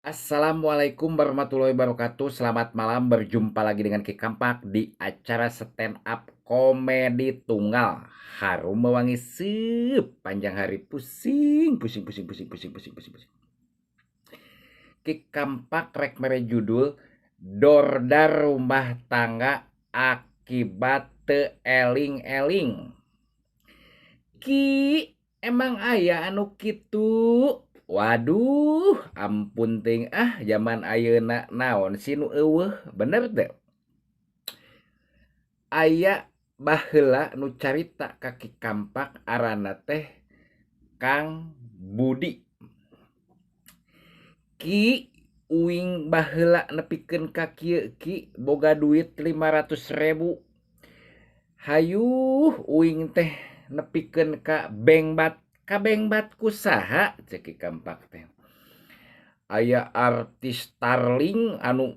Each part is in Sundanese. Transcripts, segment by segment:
Assalamualaikum warahmatullahi wabarakatuh. Selamat malam, berjumpa lagi dengan Ki Kampak di acara stand up komedi tunggal. Harum mewangi sepanjang hari, pusing, pusing, pusing, pusing, pusing, pusing, pusing, pusing. Ki Kampak rek mere judul Dordar Rumah Tangga Akibat Teu Eling-Eling. Ki, emang aya anu kitu? Waduh, ampun ting ah, zaman ayeuna naon sih nu eueuh, bener teu? Aya baheula nu carita ka Ki Kampak aranna teh Kang Budi. Ki, uing baheula nepikeun ka kieu ki boga duit 500.000. Hayuh uing teh nepikeun ka bengbat. Kabengbat ku saha cek Ki Kampak teh. Aya artis Starling anu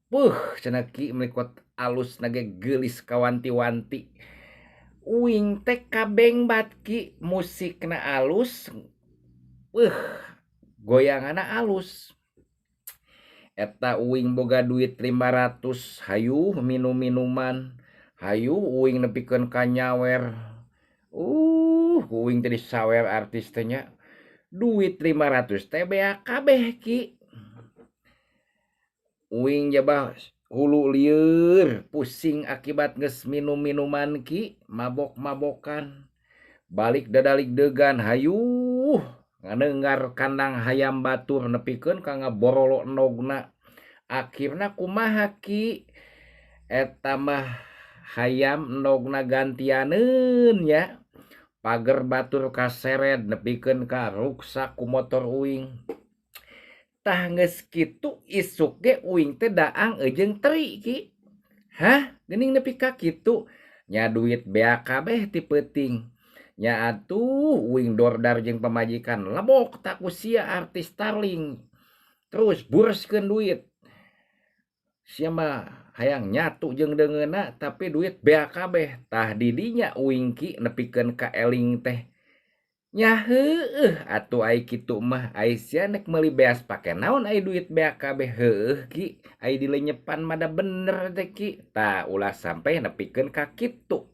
puh cenah ki melikot alus nage geulis kawanti-wanti. Uing teh kabengbat ki musikna alus, goyanganna alus. Eta uing boga duit 500 hayuh minum-minuman, hayuh uing nepikeun ka nyawer. Uing teh disawer artis teh nya. Duit 500 teh beak kabeh ki. Uing jabah hulu lieur pusing akibat geus minum-minuman ki, mabok-mabokan. Balik dadalik degan hayuh nganengar kandang hayam batur nepikeun ka ngaborolo endogna. Akhirna kumaha ki? Eta mah hayam endogna gantianeun nya. Pager batur kaseret nepikeun ka ruksak ku motor uing. Tah geus kitu isuk ge uing teh daang eujeung teri ki. Hah, geuning nepi ka kitu? Nya duit beak kabeh ti peuting. Nya atuh uing dordar jeung pamajikan lebok tak ku sia artis Starling. Terus bureskeun duit. Sia mah hayang nyatu jeung deungeunna tapi duit beak kabeh. Tah di dinya uing ki nepikeun ka eling teh. Nya heueuh atuh ai kitu mah ai sia nek meuli beas pake naon ai duit beak kabeh heueuh ki. Ai dilenyepan mah da bener teh ki. Tah ulah sampe nepikeun ka kitu.